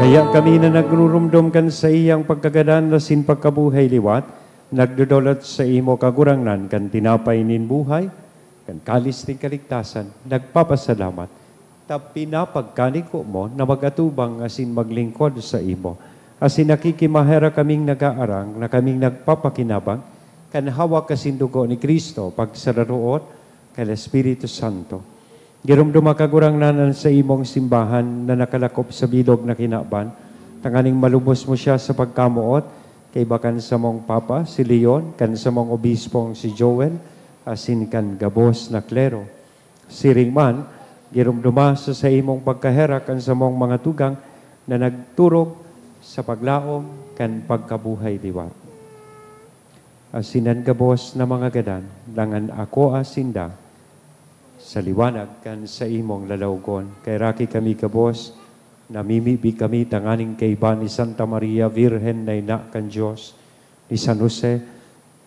Kaya kami na nagruromdom kan saiyang pagkagadan asin pagkabuhay liwat, nagdodolot saimo, Kagurangnan, kan tinapay nin buhay, kan kalis nin kaligtasan, nagpapasalamat, ta pinapagkaniko mo na mag-atubang asin maglingkod saimo. Asin nakikimaherak kaming nag-aarang na kaming nagpapakinabang kan hawak asin dugo ni Cristo, pagsararoot kan Espiritu Santo. Giromdoma, Kagurangnan, an saimong simbahan na nakalakop sa bilog na kinaban, tanganing malubos mo siya sa pagkamoot, kaiba kan samong Papa, si Leon, kan samong Obispong si Joel, asin kan gabos na klero. Siring man, giromdoma sa saimong pagkaherak an samong mga tugang na nagturog sa paglaom kan pagkabuhay liwat. Asin an gabos na mga gadan, dangan akoa sinda sa liwanag kan saimong lalawgon. Kaheraki kami gabos, namimibi kami tanganing kaiba ni Santa Maria Virgen na ina kan Dios, ni San Jose,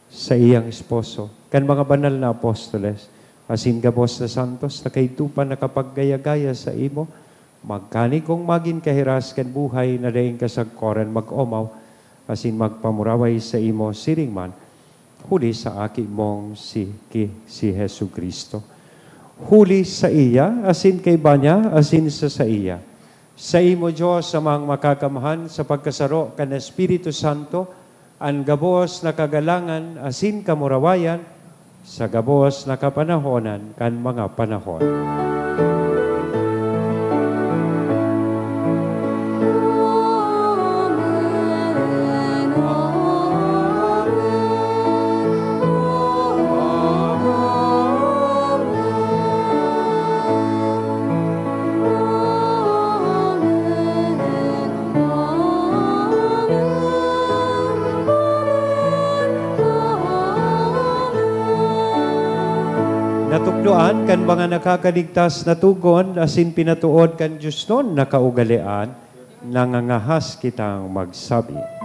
saiyang esposo, kan mga banal na apostoles, asin gabos na santos na kaidto pa nakapaggaya-gaya saimo, magkanigong magin kahiras kan buhay na daing kasagkoran mag-omaw, asin magpamuraway saimo siring man, huli sa Aki mong si, ki, si Jesu-Cristo. Huli saiya, asin kaiba niya, asin sa saiya. Saimo, Dios, Amang Makakamhan, sa pagkasaro kan Espiritu Santo, an gabos na kagalangan asin kamurawayan, sa gabos na kapanahonan kan mga panahon. Natukdoan kan mga nakakaligtas na togon asin pinatood kan diosnon na kaugalean, nangangahas kitang magsabi.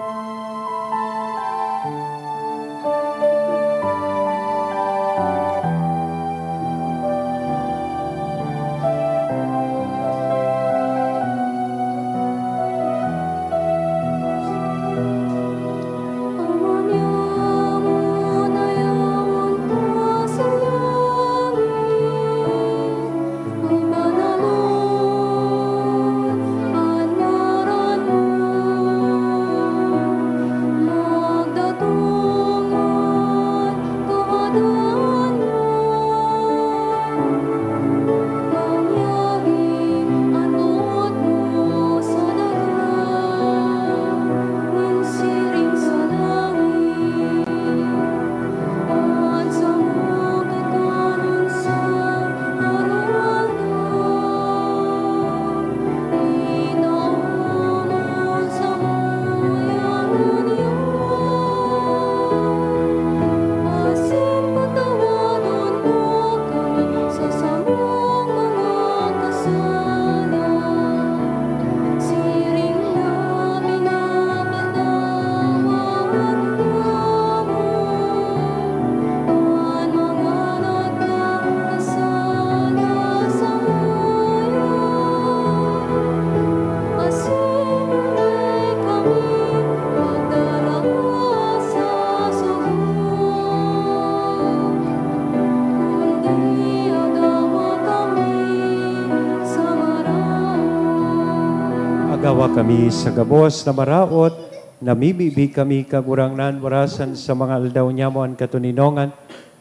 Kami sa gabos na maraot, namimibi kami, Kagurangnan, warasan sa mga aldaw nyamo an katoninongan,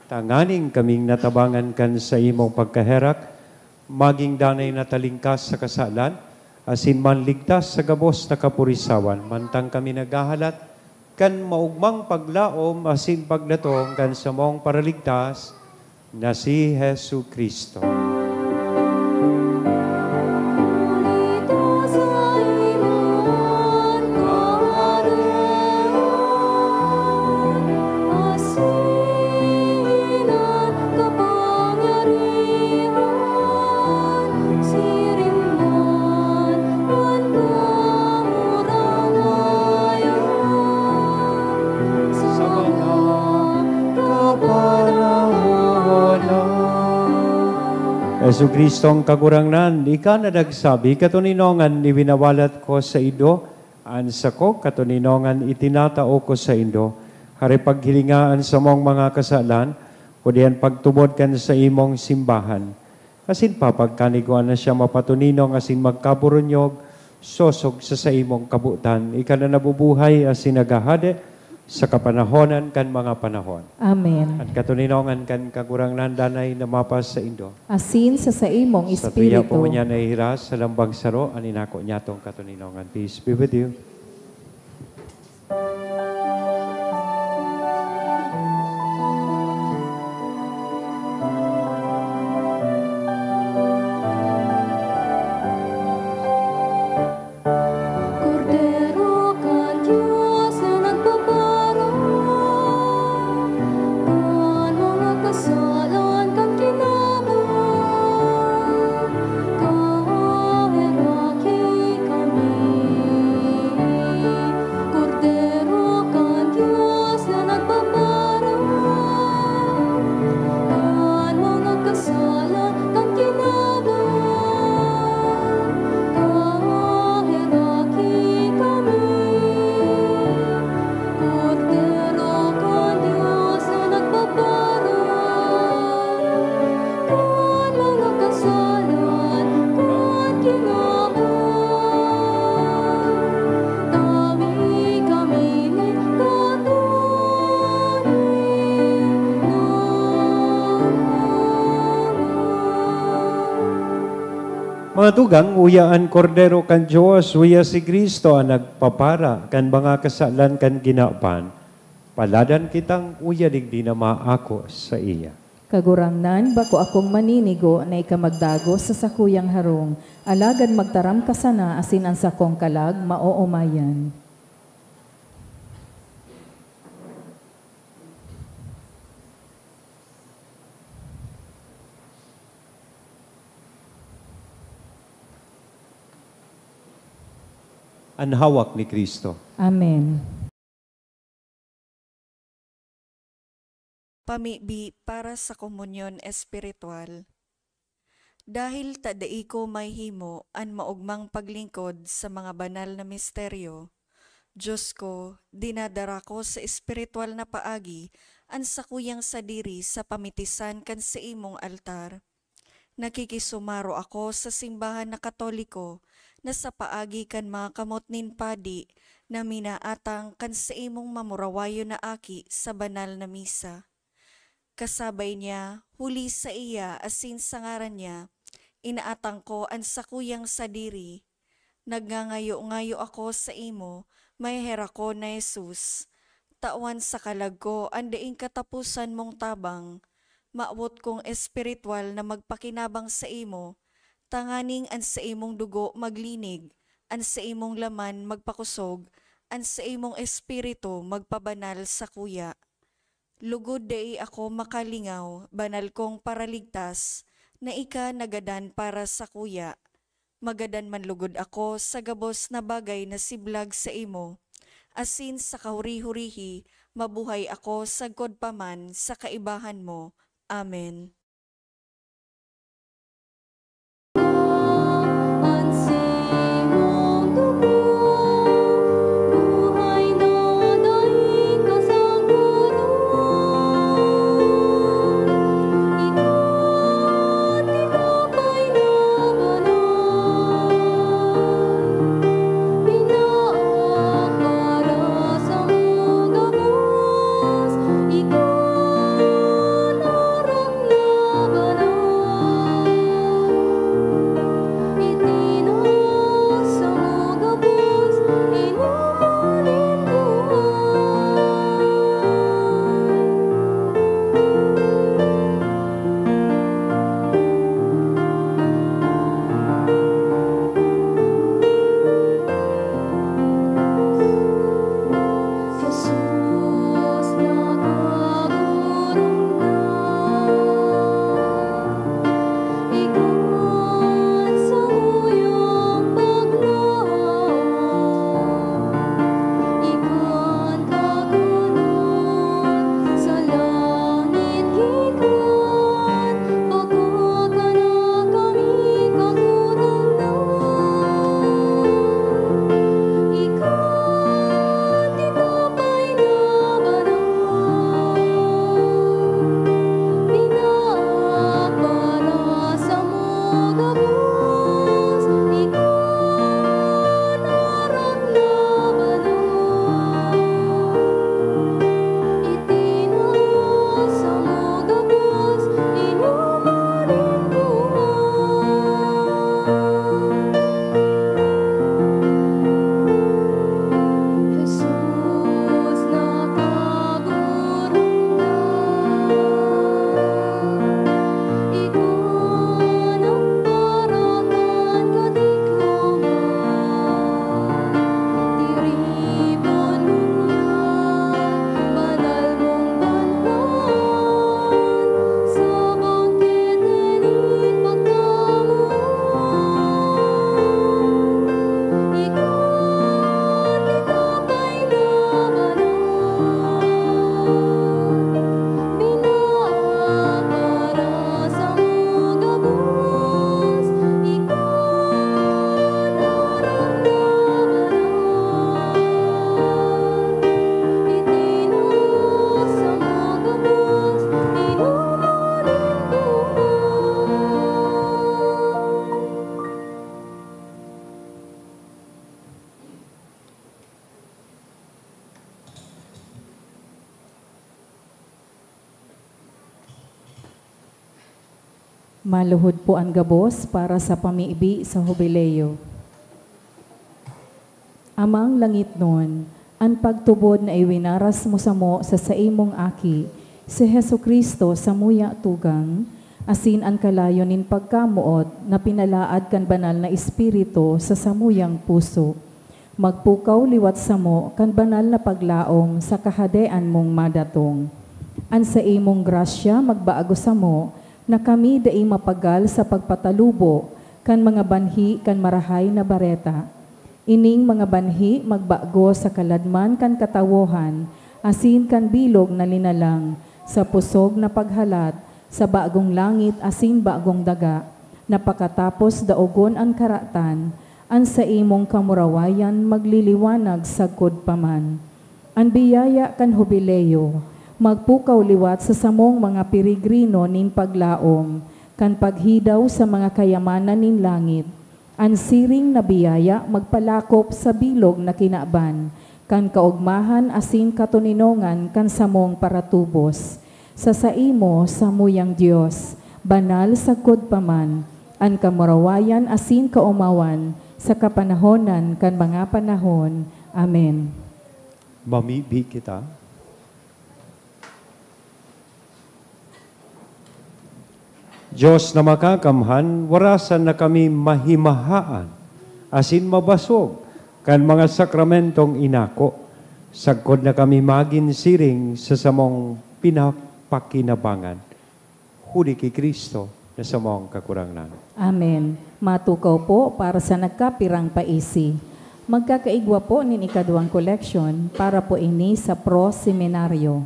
tanganing kaming natabangan kan saimong pagkaherak, maging danay na talingkas sa kasalan, asin manligtas sa gabos na kapurisawan, mantang kami naghahalat kan maogmang paglaom asin pagdatong kan samong Paraligtas, na si Jesu-Cristo. Jesu-Cristong Kagurangnan, ika na nagsabi, "Katoninongan iwinawalat ko saindo, an sako katoninongan itinatao ko saindo." Hare paghilinga an samong mga kasalan, kundi an pagtubod kan saimong simbahan. Asin papagkanigwa na siya mapatoninong asin magkaburunyog, sosog sa saimong kabotan. Ika na nabubuhay asin naghahade sa kapanahonan kan mga panahon. Amen. An katoninongan kan Kagurangnan danay na mapasaindo. Asin sa saimong Sa tuya espiritu. po niya nahihiras sa lambang saro, an inako niyatong katoninongan. Peace be with you. Kordero kan Dios na nagpapara kan mga kasalan kan kinaban, kaheraki kami. Kordero kan Dios na nagpapara kan mga kasalan kan kinaban, kaheraki kami. Kordero kan Dios na nagpapara kan mga kasalan kan kinaban, tabi kami nin katoninongan. Mga tugang, uya an Kordero kan Dios, uya si Cristo an nagpapara kan mga kasalan kan kinaban. Paladan kitang uya digdi na maako saiya. Kagurangnan, bako akong maninigo na ika magdagos sa sakuyang harong, alagad magtaram ka sana asin an sakong kalag maoomayan. An hawak ni Cristo. Amen. Pamibi para sa komunyon espiritual. Dahil ta dai ko mahimo an maogmang paglingkod sa mga banal na misteryo, Dios ko, dinadara ko sa espiritual na paagi an sakuyang sadiri sa pamitisan kan saimong altar. Nakikisumaro ako sa simbahan na Katoliko na sa paagi kan mga kamot nin padi na minaatang kan saimong mamurawayon na aki sa banal na misa. Kasabay niya, huli saiya asin sa ngaran niya, inaatang ko an sakuyang sadiri. Nagngangayo-ngayo ako saimo, maheherak ko na Jesus, tawan sa kalag ko an daing kataposan mong tabang. Mawot kong espiritual na magpakinabang saimo, tanganing an saimong dugo maglinig, an saimong laman magpakosog, an saimong espiritu magpabanal sakuya. Lugod dai ako makalingaw, banal kong Paraligtas, na ika nagadan para sakuya. Magadan man lugod ako sa gabos na bagay na siblag saimo, asin sa kahuri-hurihi mabuhay ako sagkod pa man sa kaibahan mo. Amen. An simong dugo, buhay na daing kasangkaroon. Ika, tinapay na banal, Maluhod po an gabos para sa pamibi sa Hubileo. Amang langitnon, an pagtubod na iwinaras mo samo sa saimong Aki, si Jesu-Cristo, samuya tugang, asin an kalayo nin pagkamoot na pinalaad kan Banal na Espiritu sa samuyang puso, magpukaw liwat samo kan banal na paglaom sa Kahadean mong madatong. An saimong grasya magbago samo na kami dai mapagal sa pagpatalubo kan mga banhi kan Marahay na Bareta. Ining mga banhi magbago sa kaladman kan katawohan asin kan bilog na linalang, sa pusog na paghalat, sa bagong langit asin bagong daga, na pakatapos daogon an karatan, an saimong kamurawayan magliliwanag sagkod pa man. An biyaya kan Hubileo magpukaw liwat sa samong mga peregrino nin paglaom kan paghidaw sa mga kayamanan nin langit. An siring na biyaya magpalakop sa bilog na kinaban kan kaogmahan asin katoninongan kan samong paratubos. Sa saimo, samuyang Dios, banal sagkod pa man, an kamurawayan asin kaomawan sa kapanahonan kan mga panahon. Amen. Mamibi kita. Dios na makakamhan, warasan na kami mahimahaan asin mabasog kan mga sakramentong inako, sagkod na kami magin siring sa samong pinapakinabangan, huli ki Cristo na samong Kagurangnan. Amen. Matukaw po para sa nagkapirang paisi. Magkakaigwa po nin ikaduwang koleksyon para po ini sa Pro Seminario.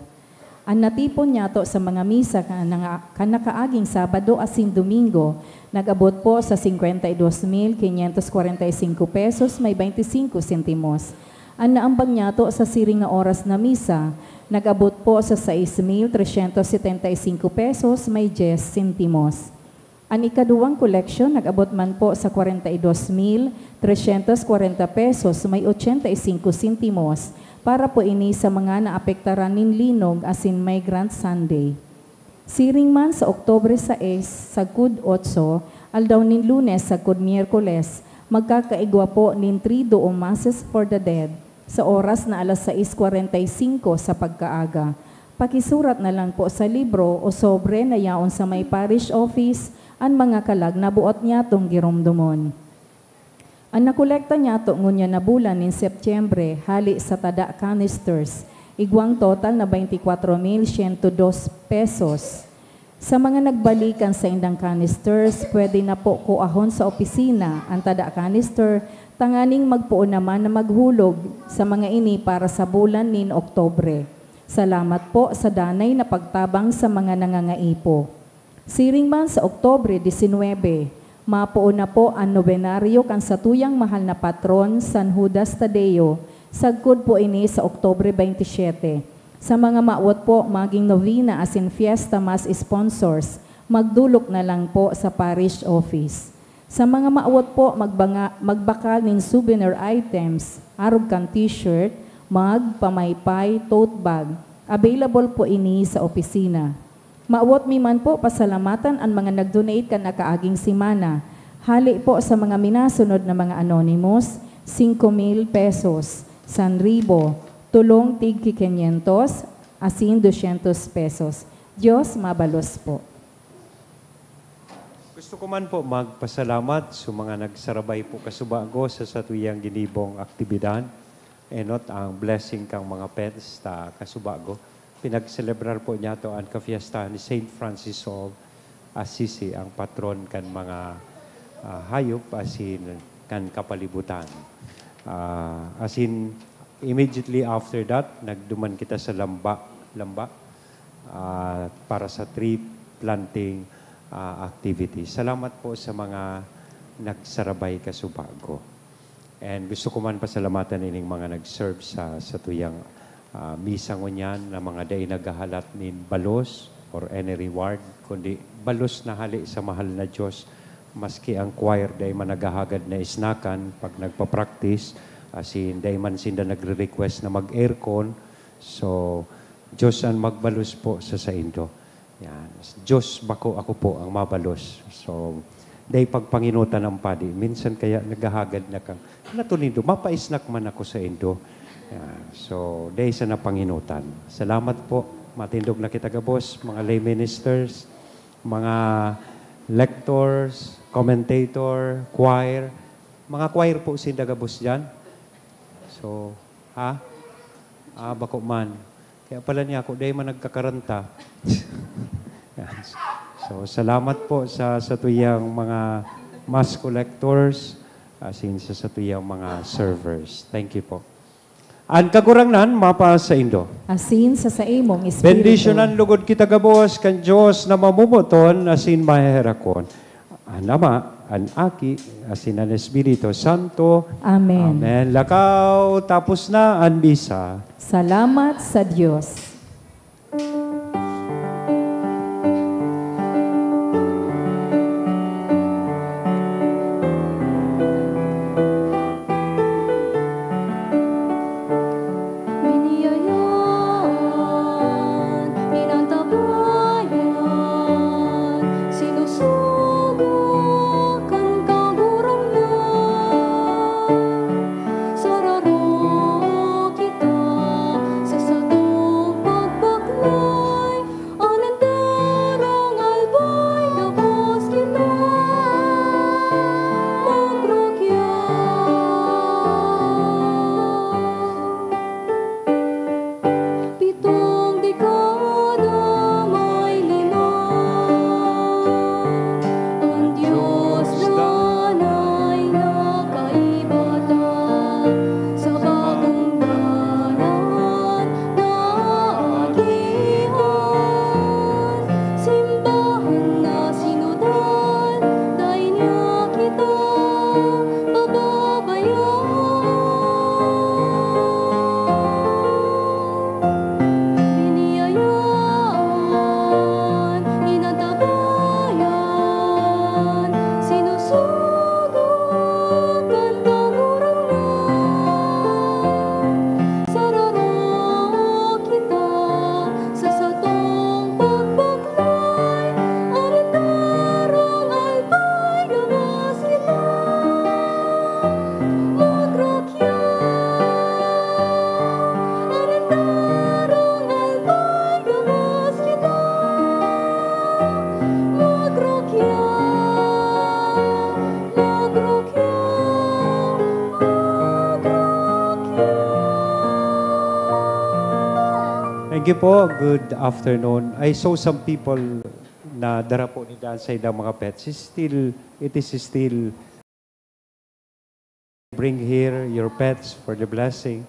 An natipon niyato sa mga misa kan nanga-, kan nakaaging Sabado asin Domingo nag-abot po sa cincuenta y dos mil quinientos cuarenta y cinco pesos may veinticinco sentimos. An naambag niyato sa siring na oras na misa nag-abot po sa sais mil tresyentos setenta y cinco pesos may dyes sentimos. An ikaduwang koleksyon nag-abot man po sa kwarenta y dos mil tresyentos kwarenta pesos may ochenta y singko sentimos para po ini sa mga naapektaran nin linog asin migrant Sunday. Siring man sa Oktubre sais, sagkod otso, aldaw nin Lunes sagkod Miyerkules, magkakaigwa po nin Triduum Masses for the Dead sa oras na alas sais kwarenta y singko sa pagkaaga. Pakisurat na lang po sa libro o sobre na yaon sa may parish office an mga kalag na buot nyatong giromdomon. An nakolekta nyato ngunyan na bulan nin Setyembre hale sa tada canisters, igwang total na baynti kwatro mil siyento dos pesos. Sa mga nagbalik an saindang canisters, pwede na po kuahon sa opisina an tada canister tanganing magpoon naman na maghulog sa mga ini para sa bulan nin Oktubre. Salamat po sa danay na pagtabang sa mga nangangaipo. Siring man sa Oktubre disinwebe, mapoon na po an nobenaryo kan satuyang mahal na patron, San Judas Tadeo, sagkod po ini sa Oktubre baynti siyete. Sa mga mawot po magin novena asin fiesta mass sponsors, magdolok na lang po sa parish office. Sa mga mawot po magbanga-, magbakal nin souvenir items, arog kan t-shirt, mug, pamaypay, tote bag, available po ini sa opisina. Mawot mi man po pasalamatan an mga nag-donate kan nakaaging semana. Hale po sa mga minasunod na mga anonymous, singko mil pesos, san ribo, tolong tig ki kinyentos, asin dosyentos pesos. Dios mabalos po. Gusto ko man po magpasalamat sa mga nagsarabay po kasubago sa satuyang ginibong aktibidad. Enot ang blessing kang mga pets ta kasubago. Pinagselebrar po niyato an kafiestahan ni Saint Francis of Assisi, ang patron kan mga, ah, hayop asin kan kapalibutan. Ah, asin immediately after that, nagduman kita sa Lamba, Lamba, ah, para sa tree planting, ah, activity. Salamat po sa mga nagsarabay kasubago. And gusto ko man pasalamatan ining mga nag-serve sa, sa tuyang, ah, misa ngunyan na mga dai naghahalat nin balos or any reward, kundi balos na hale sa mahal na Dios. Maski ang choir dai man naghahagad na isnakan pag nagpa-practice, asin dai man sinda nagre-request na mag-aircon. So, Dios an magbalos po sa saindo. Yan. Diyos, bako ako po ang mabalos. So, dai pagpanginutan ang padi. Minsan kaya naghahagad na kang, "Ano to nindo? Mapaisnak man ako sa indo." Yan. So, dai sa napanginutan. Salamat po. Matindog na kita gabos, mga lay ministers, mga lectors, commentator, choir. Mga choir po sinda gabos dyan. So, ha? Ah, bako man. Kaya pala niya ako, dai man nagkakaranta. Yan. So, salamat po sa, sa tuyang mga mass collectors, asin sa, sa tuyang mga servers. Thank you po. An Kagurangnan mapa saindo. Asin sa saimong espiritu. Bendisyonan lugod kita gabos kan Dios na mamomoton asin maheherakon. An Ama, an Aki, asin an Espiritu Santo. Amen. Amen. Lakaw, tapos na an misa. Salamat sa Dios. Biniyayaan, inantabayan, sinusugo kan Kagurangnan. Sararo kita sa satong pagbaklay, alandarong albay gabos kita magrukya. Pitong dekada may lima, an Dios danay nagkaiba ta sa bagong dalan na agihan. Simbahan na sinutan, dai niya kita pababayaan. Biniyayaan, inantabayan, sinusugo kan Kagurangnan. Sararo kita sa satong pagbaklay, alandarong albay gabos kita magrukya. Alandarong albay gabos kita magrukya, magrukya, magrukya. Thank you po. Good afternoon. I saw some people na dara po ni Dan sa ilang mga pets. It's still, it is still bring here your pets for the blessing.